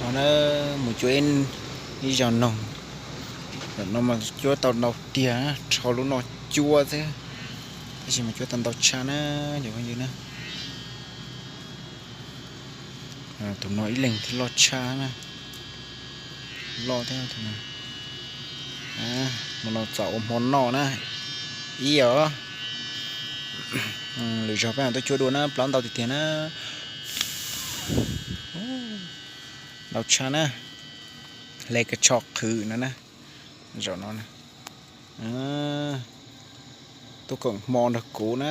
No na, mus cuab ib zaug noog, zaum no mas cuab tau ntau tiag, rho lub no cuab xwb, tab sis mas cuab tau ntau tshaj na, cov phooj ywg na. Tus no ib leeg thiaj loj tshaj na, loj thiab tus no. Mus no txaus ua hmo noj na, ib os. Lwm zaug peb mam tuaj cuab dua na, plaub ntau tiag tiag na. Ntau tshaj na, hle kawg tsho qhwv no na. Zaum no na, tuaj koom hmo nrog kuv na.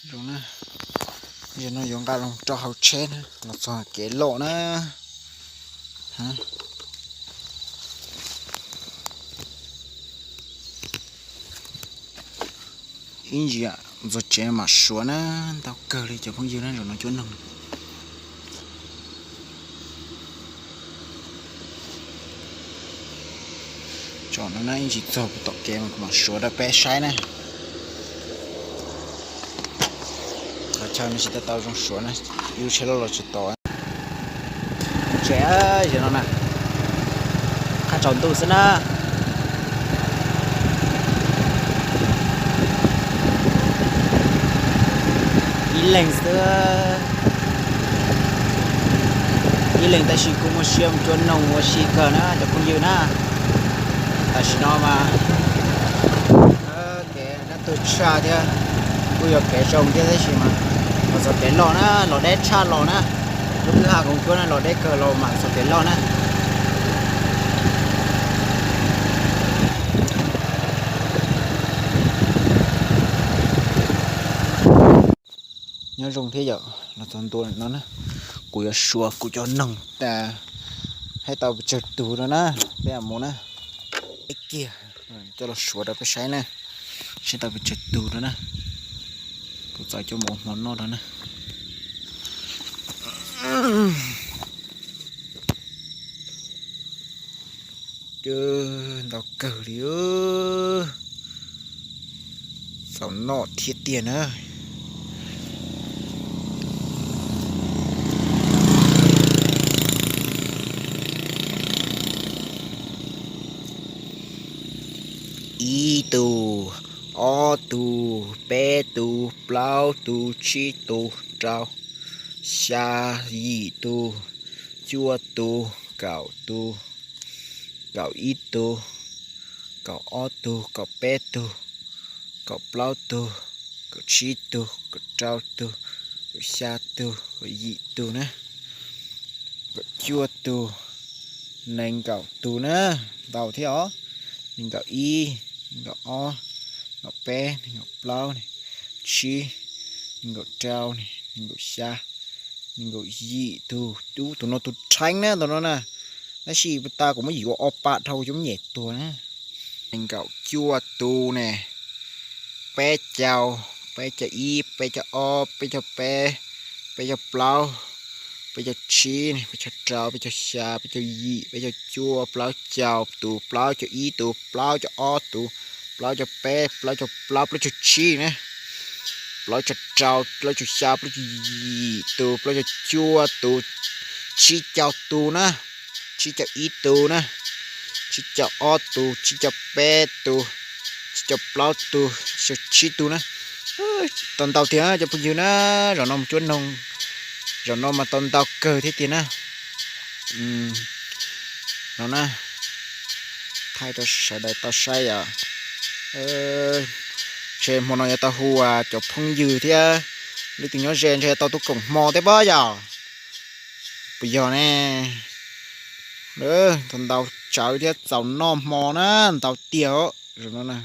Zaum no yuav nqa los rau hauv tsheb na, los txog kev loj na. Ib ntsis ntxuag tsev mam suav na, ntau kawg li cov phooj ywg na, zaum no cuab noog. Tsom no na, ib ntsis txog tom kev mas kuv mam suav rau peb saib na. Qhov chaw no tsis tau tau zoo suav na, ib lub tsheb loj los tsis tau. Tsev, zaum no na, qab tsaus ntuj xwb na. Ib leeg xwb, ib leeg tab sis kuj muaj siab mus cuab noog ua si kawg na cov phooj ywg na. Tam sim no mas kev nab tuag tshaj thiab, kuj yog kev zoo thiab tab sis mas los txog kev loj na, los deb tshaj los na. Lub kwj ha kuv cuab na los deb kawg los mam txog kev loj na. Nyob zoo thiab yom, los txog ntua no na, kuv yuav suav kuv cov noog tas, saib tau pes tsawg tug no na, peb mam mus na. Kiag, coj los suav rau peb saib na, saib tau pes tsawg tug no na. Kuv txaus coj mus ua hmo noj no na. Ntau kawg li, txaus noj thiab tiag na. Ib tug, ob tug, peb tug, plaub tug, tsib tug, rau, xya, yim tug, cuaj tug, kaum tug, kaum ib tug, kaum ob tug, kaum peb tug, kaum plaub tug, kaum tsib tug, kaum rau tug, kaum xya tug, kaum yim tug na, kaum cuaj tug, nees nkaum tug na, ntau thiab os. Nees nkaum ib, nees nkaum ob, nees nkaum peb, nees nkaum plaub, tsib, nees nkaum rau, nees nkaum xya, nees nkaum yim tug. Ub, tus no tus rheeb na, tus no na, tab sis puag ta kuv muab yuav ob pam dhau cov nyem tuag na. Nees nkaum cuaj tus ne, peb caug, peb caug ib, peb caug ob, peb caug peb, peb caug plaub, peb caug tsib, peb caug rau, peb caug xya, peb caug yim, peb caug cuaj, plaub caug tus, plaub caug ib tus, plaub caug ob tus, plaub caug peb, plaub caug plaub, plaub caug tsib ne, plaub caug rau, plaub caug xya, plaub caug yim tus, plaub caug cuaj tus, tsib caug tus na, tsib caug ib tus na, tsib caug ob tus, tsib caug peb tus, tsib caug plaub tus, tsib caug tsib tus na. Tau ntau tiag cov phooj ywg na, zaum no mus cuab noog, zaum no mas tau ntau kawg thiab tiag na. No na, thaij rau sawv daws tau saib os. Ntshe hmo no yuav tau hu cov phooj ywg thiab leej twg nyob ze ntshe tau tuaj koom hmo thiab pob yom. Puas yog ne? Tau ntau tsawv thiab txaus noj hmo na, ntau tiag os. Zaum no na,